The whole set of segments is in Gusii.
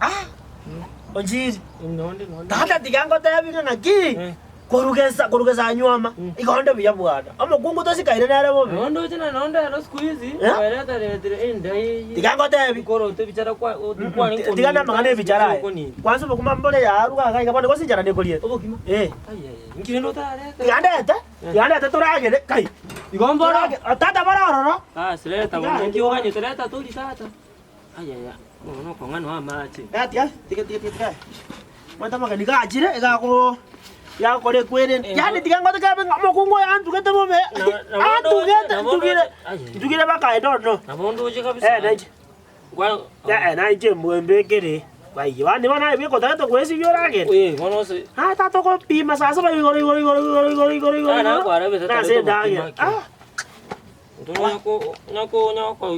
Ah! Onchiri. Nonde nonde. Tata tiga ngotebi ng'a naki Eh. korugesa korugesa anywoma igo onde buya bwana. Omokungu tosikaire nere bobe. Nonde oche na nonde ero siku hizi Eh? wereta retire enda eye. Tiga ngotebi. Ikorote ebichara kwa Mm, Tiga namang'ana ebichara aya. Kwanza obokima mbore yaruga iga iga bono gose enchara nekoriete. Obokima? Eh. Ai ai. Inki rende otarete? Tiga ndete, tiga ndete toragere kai. Igo mboro. Torage- Ah, Tata bare ororo. Basi reta bono inki oganyete reta tori tata. Ai ai ai. Bono okong'anwa amache. Eh, tiga, tiga, tiga, tiga, tiga. Omanyete amageni gachire, iga ako iga agokora ekwerende. Eh, Yaani tiga ngote kebe ng'a omokungu oyo antugete bobe. Na- na bondo oche, Antugete, na bondo ntugire, oche. Ai, ai. ntugire mpaka I don't know. Nabo ndoche kabisa. Eh, nainche. Kwa- Eh, nainche mbwembekere. Baiyo, yaani bono aye bweka otagete goesibia oragere. Eh, bono ase. Ah, tata okopima saa saba igoro igoro igoro igoro igoro igoro igoro. Ah, nakwarabete Nase tarete endagera. obokima ki. Ah.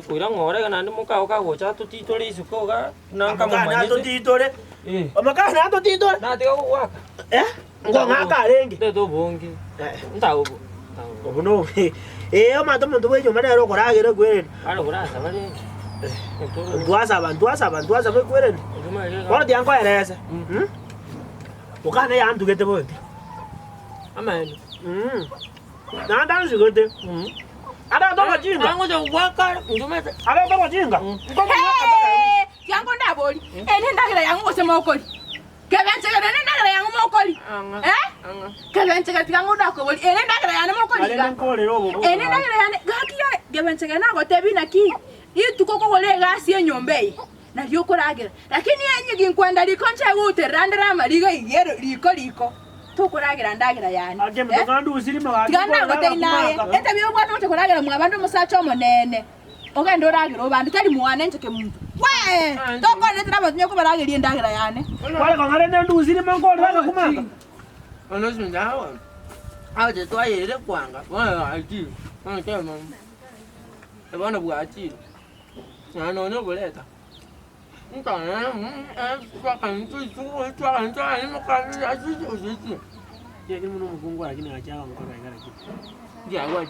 Koira ng'ora iga naende mokao kagocha totitore isiko iga buna Amagana nkamomanyete. totitore. Eh. Amagana totitore. Natiga gogoaka. Eh? Nkong'aka arenge. Ntete obonge. Eh. Ntaobo. Ntaobo. Obo nobe. Eh, omanyete omonto bwa enyomba nere okoragera ekwerende. Are korasaba rende. Ntwasaba, ntwasaba, ntwasaba ekwerende. Bono tiga nkoerese. Mm. Mokana yantugete bobe. Amaene. Mm. Naende ansigete. Arente obochinga. Arente obochinga. Hey! Tiango ndabori, ere endagera yang'o gose mokori? Kebenchegere ere endagera yang'o mokori? Eh? Kebenchegere tiga ng'o ndakobori, ere endagera yane mokori Arende iga? nkorere obobe Ere endagera yane, gaki yaye, kebenchegere nagotebi naki, rituko okogora egasi enyomba eye, nario okoragera. Lakini enye ginkwenda riko nche gouterera ndere amariga iga ero riko riko, tokoragera ndagera yane. Ake Eh? motoka ndusiri magaki Tiga nkorere nagotebia naye, agakumaka. etabia obwate gocha koragera mwabande omosacha omonene, ogende oragere obande, tari mwane inche kemunto. Wee! Tokonetera abanto onye kobarageria endagera yane. Kware kong'a rende ndusiri mo nkorere agakumaka. Kiagera buna omokungu lakini agacha agonkora iga lakini.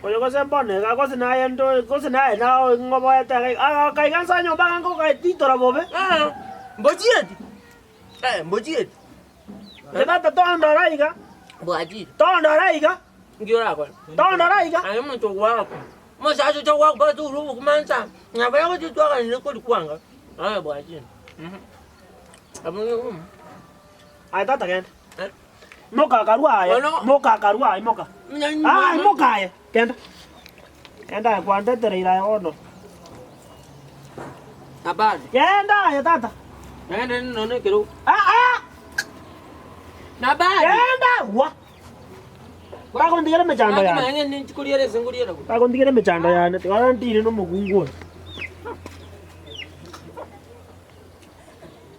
Oyo gose mbono iga gose naye ndo gose naye nao ng'oboete iga agoka iga nsa nyomba iga ngogatitora bobe. Mbochieti, mbochieti. Tata tondora iga, tondora iga. Inki orakore? Tondora iga. Aye omonto ogwaka. Omosacha ocha goaka mpaka toure obokima nsa, nabo yagochia twaganire kori kwanga, aye bwachire. Abwo nigo. Aye tata genda. Eh? Imoka akarua aye. Bono- Imoka akarua aye imoka. Ah, imoka aye. Genda. Genda aye kwandetereire aye bono. Habari. Genda aye tata. Naende nonye ekerogo. Ah ah! Nabari. Genda agwo. Bagontigera emechando yane. Nakomanya ng'a ninchi koriera ase nkoriera bobe. Bagontigera emechando yane, tiga ntire nomokungu oyo.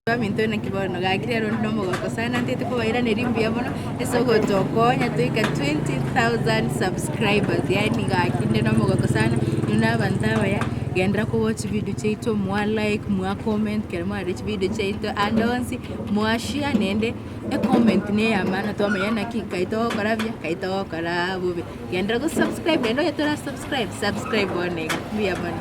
Baminto naki bono gaki rero onde nomogoko sana ntete kobairaneria mbuya mono ase ogotokonya toika 20000 subscribers yaani gaki nde nomogoko sana inwe na abanto abaya genderera ko watch chividio chiaito mwa like mwa comment ekero mwarorire chividio chiaito ande onsi mwa share naende ecomment na eya maana twamanya naki nkai togokora buya nkai togokora bobe. Genderera go subscribe naende onye tora subscribe, subscribe bono iga, mbuya mono.